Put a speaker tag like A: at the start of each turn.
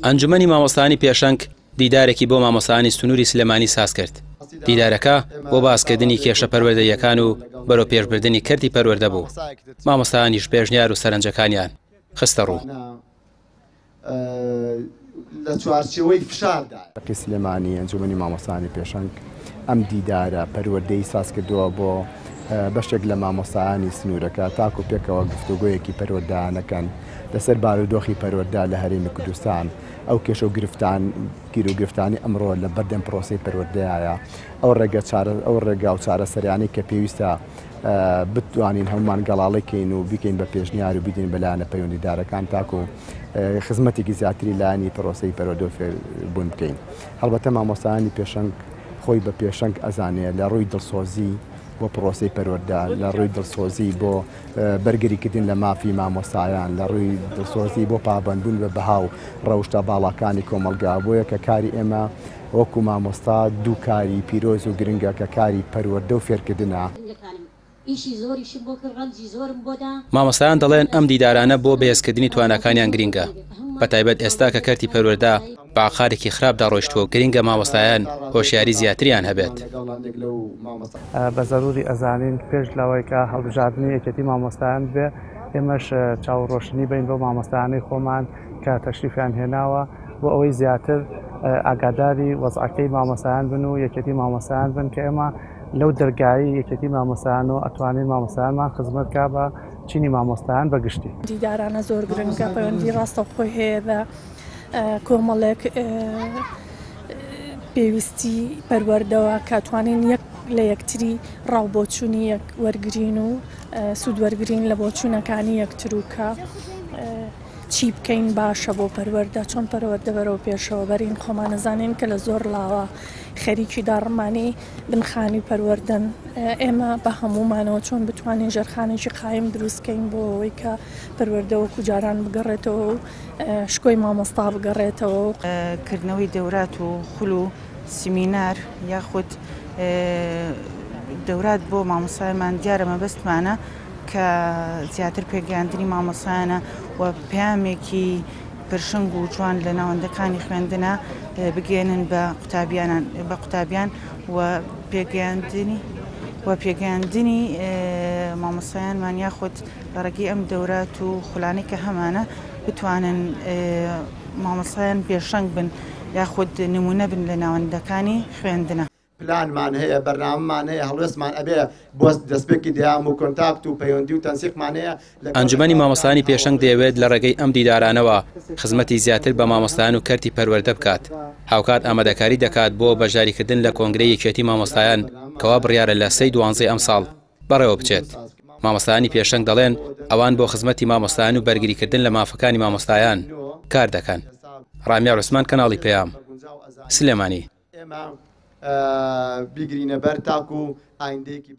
A: ئەنجومەنی مامۆستایانی پێشەنگ دیدارێکی بۆ مامۆستایانی سنووری سلێمانی ساز کرد. دیدارەکە بۆ باسکردنی کێشە پەروەردەییەکان و بەرەو پێشبردنی کەرتی پەروەردە بوو. مامۆستایانیش پێشنیار و سەرنجەکانیان خستە ڕوو.
B: لە چوارچێوەی فشاردایە.
C: لقی سلێمانی ئەنجومەنی مامۆستایانی پێشەنگ ئەم دیدارە پەروەردەیی سازکردووە بۆ بەشێک لە مامۆستایانی سنوورەکە تاکو پێکەوە گفتوگۆیەکی پەروەردانەکەن لەسەر بارودۆخی پەروەردە لە هەرێمی کوردستان ئەو کێشە و گرفتان گیروگرفتانی ئەمڕۆ لە بەردەم پرۆسەی پەروەردەیە ئەو ڕێگە چارە ئەو ڕێگا و چارەسەریانەی کە پێویستە بتوانین هەمومان گەڵاڵی کەین و بیکەین بە پێشنیار و بیدەین بە لایەنە پەیوەندیدارەکان تاکو خزمەتێکی زیاتری لایەنی پرۆسەی پەروەردە و فێربوون بکەین. هەڵبەتە مامۆستایانی پێشەنگ خۆی بە پێشەنگ ئەزانێ لە ڕووی دڵسۆزی بۆ پرۆسەی پەروەردە، لە ڕووی دڵسۆزی بۆ بەرگریکردن لە مافی مامۆستایان، لە ڕووی دڵسۆزی بۆ پابەندبوون بە بەها و ڕەوشتە باڵاکانی کۆمەڵگا. بۆیە کە کاری ئێمە وەکو مامۆستا دوو کاری پیرۆز و گرنگە کە کاری پەروەردە و فێرکردنە.
A: مامۆستایان دەڵێن ئەم دیدارانە بۆ بەهێزکردنی تواناکانیان گرینگە، بەتایبەت ئێستا کە کەرتی پەروەردە بە عەقارێکی خراپدا ڕۆیشتووە و گرینگە مامۆستایان هۆشیاری زیاتریان هەبێت.
D: بە زەروری ئەزانین پێش لەوەی کە هەڵبژاردنی یەکێتی مامۆستایان ببێ ئێمەش چاوڕۆشنی بین بۆ مامۆستایانەی خۆمان کە تەشریفیان هێناوە بۆ ئەوەی زیاتر ئاگاداری وەزعەکەی مامۆستایان بن و یەکێتی مامۆستایان بن کە ئێمە لەو دەرگایی یەکێتی مامۆستایان و ئەتوانین مامۆستایانمان خزمەت کا بە چینی مامۆستایان بە گشتی.
E: دیدارانە زۆر گرنگە پەیوەندی ڕاستەوخۆی هەیە بە کۆمەڵێک پێویستی پەروەردەوە کە توانین یەک لە یەکتری ڕاو بۆچوونی یەک وەرگین و سوود وەرگین لە بۆچوونەکانی یەکتر و کە چی بکەین باشە بۆ پەروەردە، چۆن پەروەردە بەرەو پێشەوە بەرین، خۆمان ئەزانین کە لە زۆر لاوە خەریکی داڕمانی بنخانی پەروەردەن، ئێمە بە هەموومانەوە چۆن بتوانین ژێرخانێکی قایم دروست کەین بۆ ئەوەی کە پەروەردە وەکو جاران بگەڕێتەوە و شکۆی مامۆستا بگەڕێتەوە.
F: کردنەوەی دەورات و خول و سیمینار یاخود دەورات بۆ مامۆستایانمان دیارە مەبەستمانە کە زیاتر پێگەیاندنی مامۆستایانە و پەیامێکی پرشنگ و جوان لە ناوەندەکانی خوێندنە بگەێنن بە قوتابیانان بە قوتابیان و پێگەیاندنی و پێگەیاندنی مامۆستایانمان یاخود لە ڕێگەی ئەم دەورات و خولانەی کە هەمانە بتوانن مامۆستایان پێشەنگ بن یاخود نمونە بن لە ناوەندەکانی خوێندنە.
B: پلانمان هەیە، بەرنامەمان هەیە، هەڵوێستمان ئەبێ بۆ دەستپێکی دەیام و کۆنتاکت و پەیوەندی و تەنسیقمان هەیە لەگەڵ
A: ئەنجومەنی مامۆستایانی پێشەنگ دەیەوێت لە ڕێگەی ئەم دیدارانەوە خزمەتی زیاتر بە مامۆستایان و کەرتی پەروەردە بکات، هاوکات ئامادەکاری دەکات بۆ بەشداریکردن لە کۆنگرەی یەکێتی مامۆستایان کەوا بڕیارە لە سێی دوانزەی ئەمساڵ بەڕێوە بچێت. مامۆستایانی پێشەنگ دەڵێن ئەوان بۆ خزمەتی مامۆستایان و بەرگریکردن لە مافەکانی مامۆستایان کار دەکەن. ڕامیار عوسمان کەناڵی پەیام، سلێمانی.
B: ئێمە بیگرینە بەر تاکو ئایندەیەکی.